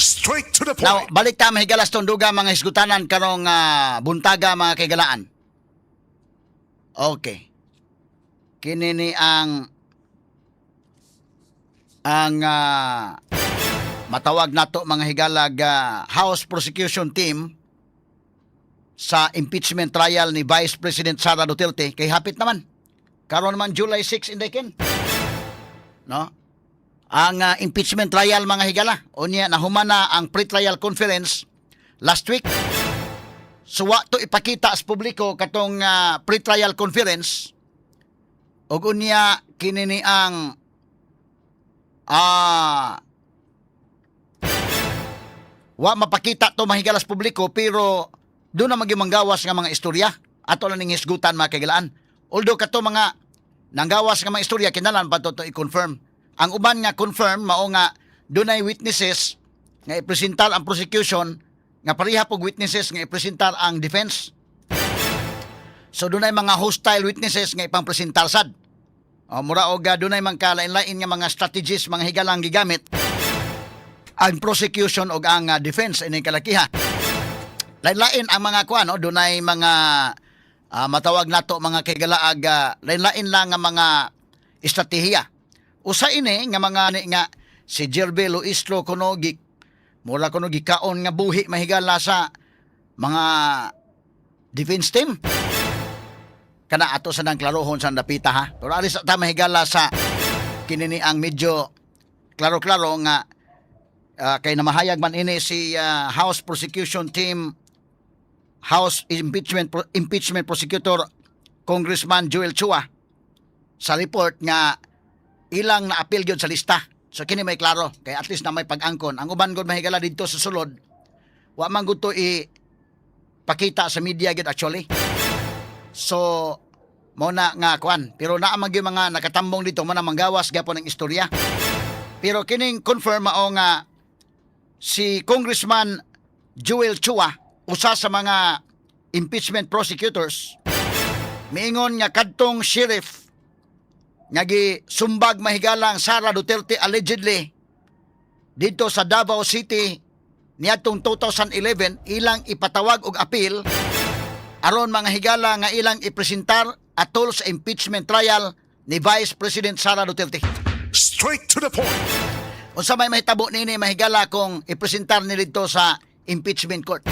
Straight to the Now, point. Balik ta, mga higala, sa duga mga hisgutanan karong buntaga, mga kahigalaan. Okay. Kini ni ang matawag nato, mga higalag, House Prosecution Team sa impeachment trial ni Vice President Sara Duterte kay hapit naman. Karon naman July 6, inday ken. No? Ang impeachment trial, mga higala. Unya nahuman na ang pre-trial conference last week. So wa to ipakita sa publiko katong pre-trial conference ug unya kini ni ang wa mapakita to, mahigala, sa publiko, pero doon na magyud manggawas nga mga istorya ato lang ning hisgutan, mga kahigalaan. Although kato mga nanggawas nga mga istorya, kinahanglan pa to i-confirm. Ang uban nga confirm mao nga dunay witnesses nga ipresentar ang prosecution nga pareha pog witnesses nga ipresentar ang defense. So dunay mga hostile witnesses nga ipang-presentar sad. O, mura og dunay man kalain-lain nga mga strategies, mga higalang, gigamit ang prosecution og ang defense ining kalakiha. Lain-lain ang mga kuan, no? Dunay mga matawag nato, mga kaigalaag, lain-lain lang nga mga estratehiya. Usa ini nga mga ni nga si Gerville Luistro kuno gi mura kuno gikaon nga buhi, mahigala, sa mga defense team. Kana ato sa nang klarohon sa dapita ha. Pero alis ta, mahigala, sa kini ni ang medyo klaro-klaro nga kay namahayag man ini si House Prosecution Team, House Impeachment Prosecutor Congressman Joel Chua sa report nga ilang na-appeal gyud sa lista. So kini may klaro kay at least na may pag-angkon. Ang uban gud, mahigala, didto sa sulod, wa man gud to i pakita sa media gyud actually. So mo na nga kuan, pero naa man gyud mga nakatambong dito mo na manggawas gyapon ang istorya. Pero kining confirm mao nga si Congressman Joel Chua, usa sa mga impeachment prosecutors, miingon nga kadtong sheriff nga gisumbag, mahigalang, Sara Duterte allegedly dito sa Davao City niadtong 2011, ilang ipatawag og appeal aron, mga higala, nga ilang ipresentar atol sa impeachment trial ni Vice President Sara Duterte. Straight to the point. Unsa may mahitabo nini, mahigala, kung ipresentar ni dito sa impeachment court?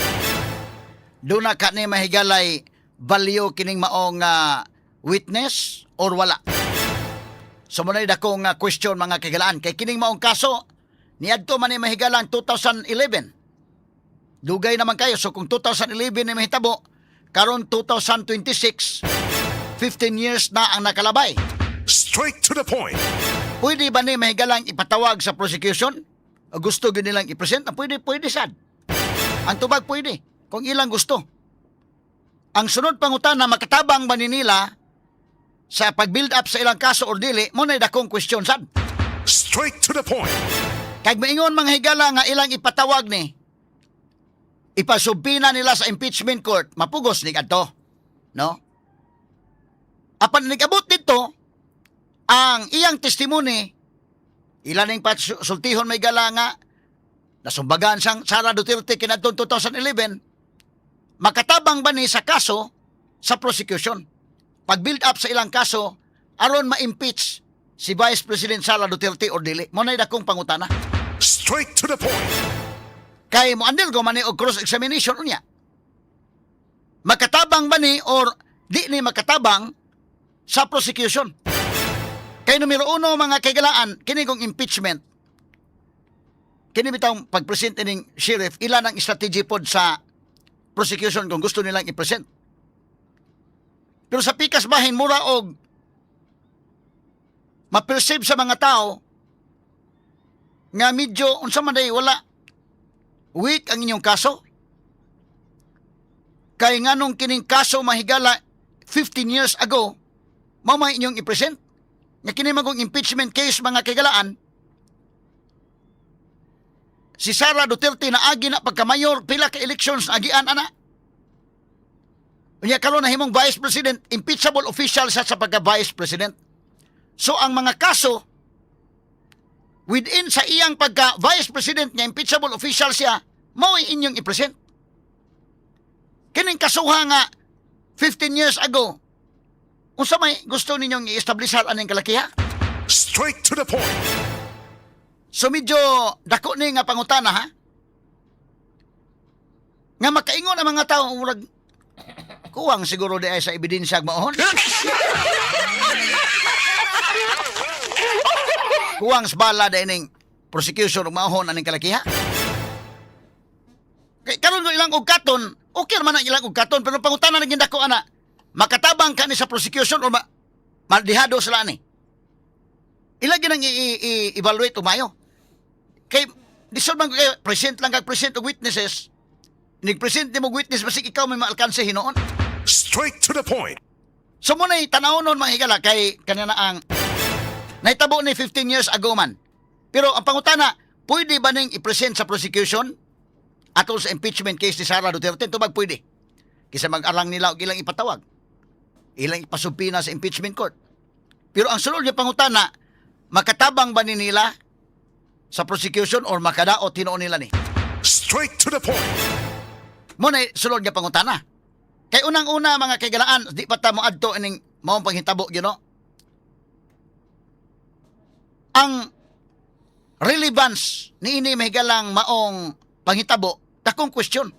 Doon na ka ni, mahigalay, value kining maong witness or wala? So mo na dakong question, mga kahigalaan, kay kining maong kaso niadto man ni, mahigalang, 2011. Dugay naman kayo. So kung 2011 ni mahitabo, karon 2026, 15 years na ang nakalabay. Straight to the point. Pwede ba ni, mahigalang, ipatawag sa prosecution? O gusto gyud nilang i-present? Ah, pwede, pwede sad. Ang tubag, pwede kung ilang gusto. Ang sunod pangutana, makatabang ba ni nila sa pag-build up sa ilang kaso or dili, mo na dakong question sad. Straight to the point. Kag maingon, mga higala, nga ilang ipatawag ni, ipasubpoena nila sa impeachment court, mapugos ni kadto. No? Apan nigabot dito, ang iyang testimony, ilan ning pasultihon, may gala, nga nasumbagan siyang Sara Duterte kinadtong 2011, makatabang ba ni sa kaso sa prosecution? Pag-build up sa ilang kaso, aron ma-impeach si Vice President Sara Duterte or dili? Mo na dakong pangutana. Straight to the point. Kay mo undergo man ni og cross-examination unya. Makatabang ba ni or di ni makatabang sa prosecution? Kay numero uno, mga kaigalaan, kini kong impeachment. Kini bitawng pag-present ining sheriff, ilan ang strategy pod sa prosecution kung gusto nilang i-present. Pero sa pikas bahin, mura og ma-perceive sa mga tao nga medyo unsa man day, wala, weak ang inyong kaso. Kay nganong kining kaso, mahigala, 15 years ago, mao may inyong i-present? Nga kini magong impeachment case, mga kaigalaan, si Sara Duterte na agi na pagka-mayor, pila ka elections na agian ana. Unya karon nahimong vice president, impeachable official siya sa pagka vice president. So ang mga kaso Within sa iyang pagka vice president nga impeachable official siya, mao inyong i-present. Kining kasuha nga 15 years ago, unsa may gusto ninyong i-establishar aning kalakiha? Straight to the point. So medyo dako ni nga pangutana, ha? Nga makaingon ang mga tao, murag kuwang siguro di ay sa ebidensya ag maohon. Kuwang sa bala di ning prosecution ug maohon aning kalakiha. Kay karon kung ilang og katon, okay man ang ilang og katon, pero pangutana naging dako ana. Makatabang ka ni sa prosecution o madihado sila ani? Ila ginang i-evaluate umayo. Kay lisod man kay present lang kag present og witnesses. Nig-present nimo og witness, basig ikaw may maalkanse hinuon. Straight to the point. So mo na tanaw nun, mga higala, kay kanina ang nahitabo ni 15 years ago man. Pero ang pangutana, pwede ba ning i-present sa prosecution atol sa impeachment case ni Sara Duterte? Tubag pwede. Kisa mag-arang nila og ilang ipatawag, ilang ipasubpoena sa impeachment court. Pero ang sunod nga pangutana, makatabang ba ni nila sa prosecution or makadaot hinuon nila ni? Straight to the point. Mo na sulod nga pangutana. Kay unang-una, mga kaigalaan, di pa ta mo adto ining maong panghitabo. Ang relevance niini, mahigalang maong panghitabo, dakong question.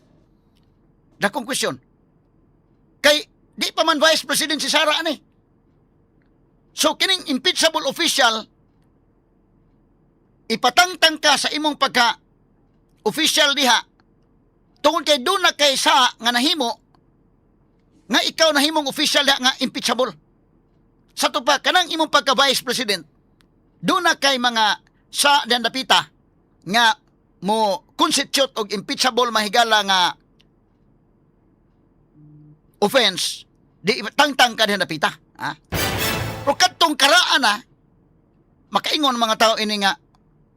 Dakong question. Kay di pa man vice president si Sara ani. So kining impeachable official, ipatangtang ka sa imong pagka official diha tungod kay doon na kay sa nga nahimo nga ikaw nahimong official diha nga impeachable. Sa pa kanang imong pagka vice president, doon na kay mga sa dapita nga mo constitute og impeachable, mahigala, nga offense, di tangtang ka diha dapita, ha? Pero kadtong karaan na makaingon mga tao ini nga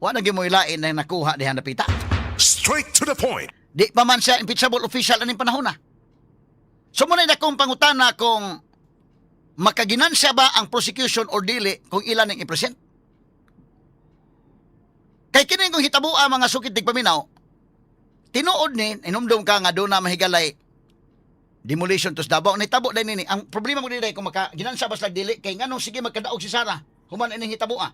wa na gyud mo ilain na nakuha diha dapita. Straight to the point. Di pa man siya impeachable official aning panahon na. So muna akong pangutana kung makaginansya ba ang prosecution or dili kung ilan ang i-present. Kay kini kung hitabua, mga sukit tigpaminaw, tinuod ni, inumdum ka nga doon na mahigalay demolition to sa Davao. Nahitabo din nini. Ang problema mo dili kung makaginansya ba sila dili, kay nganong sige magkadaog si Sara human ining hitabua?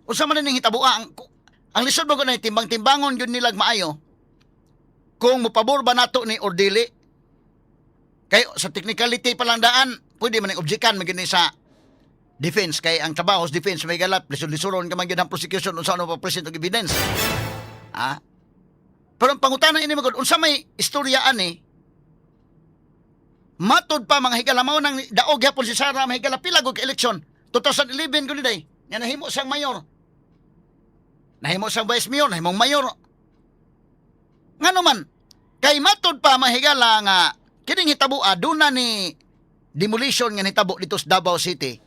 Unsa man ining hitabua? Ang lisod ba ko na timbang-timbangon yun nilag maayo kung mopabor ba nato ni or dili. Kay sa technicality pa lang daan, pwede man ang objekan man gyud ni sa defense, kay ang trabaho sa defense may galap lisod-lisuron ka man gyud ang prosecution unsa ano pa present og evidence. Ah. Pero ang pangutana ini magud, unsa may istorya ani? Matod pa, mga higala, mao nang daog gyapon si Sara, mga higala, pila gud ka eleksyon, 2011 gud day nya nahimo siyang mayor. Nahimo siyang vice mayor, nahimong mayor. Ngano man, kay matod pa, mahigala, nga kining hitaboa doon na ni demolition nga nahitabo dito sa Davao City.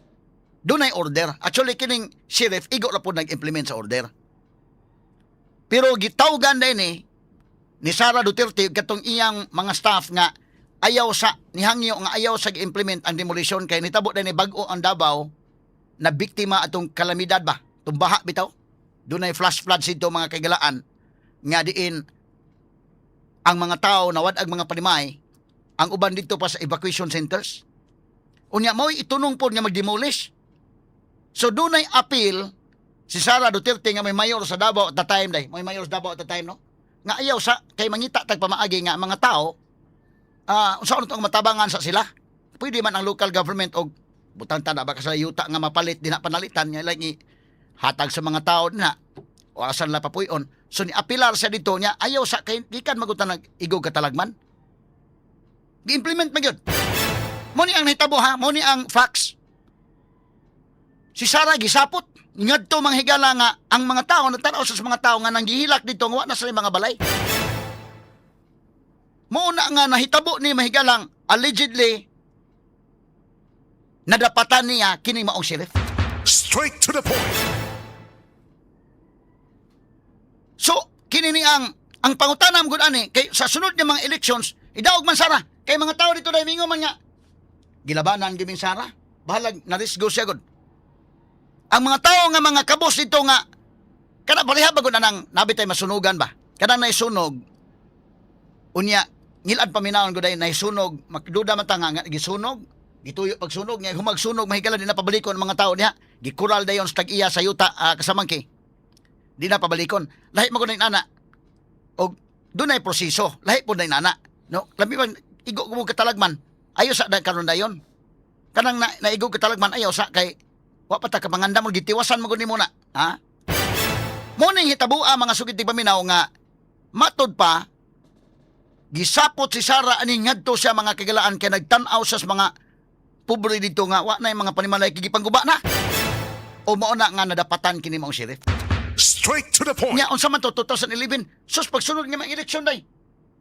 Doon ay order. Actually, kining sheriff igo ra po nag-implement sa order. Pero gitawgan din ni Sara Duterte katong iyang mga staff nga ayaw sa nihangyo nga ayaw sa gi-implement ang demolition kay nitabo din ni bag-o ang Davao na biktima atong kalamidad ba, tumbaha baha bitaw. Doon ay flash floods ito, mga kaigalaan, nga diin ang mga tao nawad ang mga panimay, ang uban dito pa sa evacuation centers. Unya mo'y itunong po nga mag-demolish. So dunay appeal si Sara Duterte nga may mayor sa Davao at the time day, may mayor sa Davao at the time, no? Nga ayaw sa kay mangita tag pamaagi nga ang mga tao unsa ang matabangan sa sila. Pwede man ang local government og butang tana ba ka sa yuta nga mapalit di na panalitan nga like hatag sa mga tao na o asan la papuyon. So ni apilar siya dito niya ayaw sa kay gikan magutan nag igog katalagman. Gi-implement man gyud. Mo ni ang nahitabo, ha, mo ni ang facts. Si Sara gisapot ngadto, mga higala, nga ang mga tao nagtanaw sa mga tao nga nanggihilak dito nga wa na sila mga balay. Mo na nga nahitabo ni, mahigalang, allegedly nadapatan niya kining maong sheriff. Straight to the point. So, kini ni ang pangutana gud ani kay sa sunod nga mga elections idaog man Sara kay mga tao dito dai mingo man nga gilabanan giming Sara, bahalag narisgo siya gud. Ang mga tao nga mga kabos dito nga kana pareha ba gud na nang nabitay masunugan ba? Kanang naisunog, unya ngilad paminawon gud ay naisunog, makduda man ta nga gisunog, gituyo pagsunog nga humagsunog, mahigala, di na pabalikon ang mga tao diha, gikural dayon sa tag-iya sa yuta, kasamangki di na pabalikon. Lahi man gud na ana og dunay proseso, lahi pud na ana, no? Labi man igo mo katalagman, ayo sa karon dayon kanang na, naigo katalagman, ayaw sa kay wa pa ta kamanganda mo, gitiwasan mo gud nimo na, ha? Mo ning hitabua, mga sugid paminaw, nga matod pa gisapot si Sara ani ngadto siya, mga kagilaan, kay nagtan-aw siya sa mga pobre dito nga wa na yung mga panimalay kay gipangguba na. O mao na nga nadapatan kini maong sheriff. Straight to the point. Nya unsa man to 2011, sus, pagsunod nga mga eleksyon day.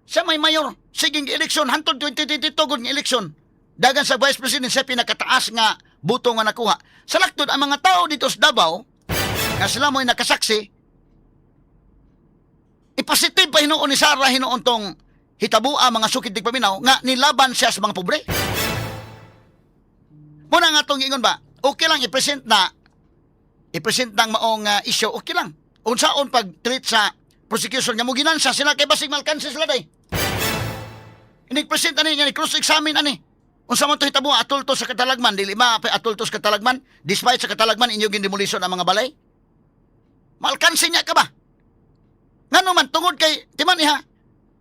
Siya may mayor, sige nga eleksyon hantod 2022 gud nga eleksyon. Dagan sa vice president, siya pinakataas nga buto nga nakuha. Sa laktod ang mga tao dito sa Davao nga sila mo'y nakasaksi, ipositive pa hinuon ni Sara hinuon tong hitabua, mga sukid tigpaminaw, nga nilaban siya sa mga pobre. Muna nga tong ingon ba, okay lang i-present na i-present ng maong issue, okay lang. Unsaon pag-treat sa prosecution nga mo ginansa sila kay basig malkansi sila day. Inig-present ani nga ni cross-examine ani. Unsa man to hitabo atol to sa katalagman, dili ba atol to sa katalagman, despite sa katalagman inyo gindemolition ang mga balay? Malkansi niya ka ba? Ngano man tungod kay timan iha,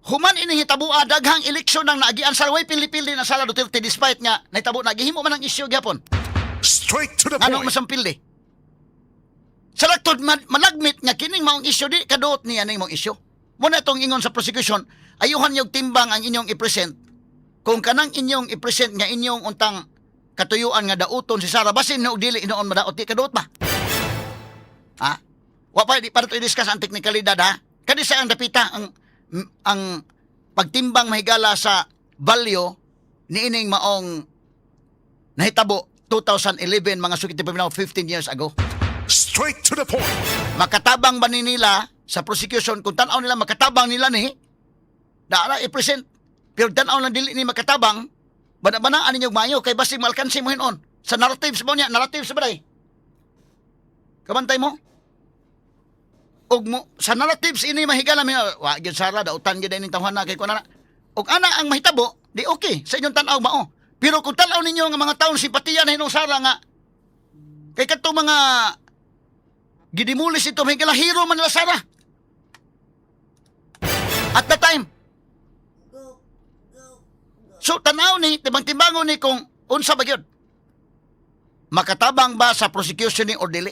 human ini hitabua daghang eleksyon ang naagian sa way pili-pili na Sara Duterte despite nga nahitabo na gihimo man ang issue gyapon. Straight to the Ano point. mas ang pildi? Sa laktod malagmit nga kining maong issue di kaduot niya ning maong issue. Muna itong ingon sa prosecution, ayuhan yung timbang ang inyong i-present. Kung kanang inyong i-present nga inyong untang katuyuan nga dauton si Sara, basin no dili inoon madaot, di kaduot ba? Ha? Wa pa di pa ito i-discuss ang teknikalidad, ha. Kani sa ang dapita ang pagtimbang mahigala sa value niining maong nahitabo 2011, mga sukit paminaw, 15 years ago. Straight to the point. Makatabang ba ni nila sa prosecution? Kung tan-aw nila makatabang nila ni daara i-present, pero tan-aw lang dili ni makatabang, bana-banaan ninyo mayo kay basig malkansi mo hinon sa narratives ba niya, narratives ba day kabantay mo og mo sa narratives ini mahigala mi wa gyud Sara, dautan gyud ining tawhana kay kuan na og ana ang mahitabo, di okay sa inyong tan-aw mao. Pero kung tan-aw ninyo nga mga taon simpatiya na hinong Sara nga kay kadtong mga gidemolis ito mahigala, hero man nila Sara at the time. So tanaw ni timbang-timbangon ni kung unsa ba gyud makatabang ba sa prosecution ni or dili.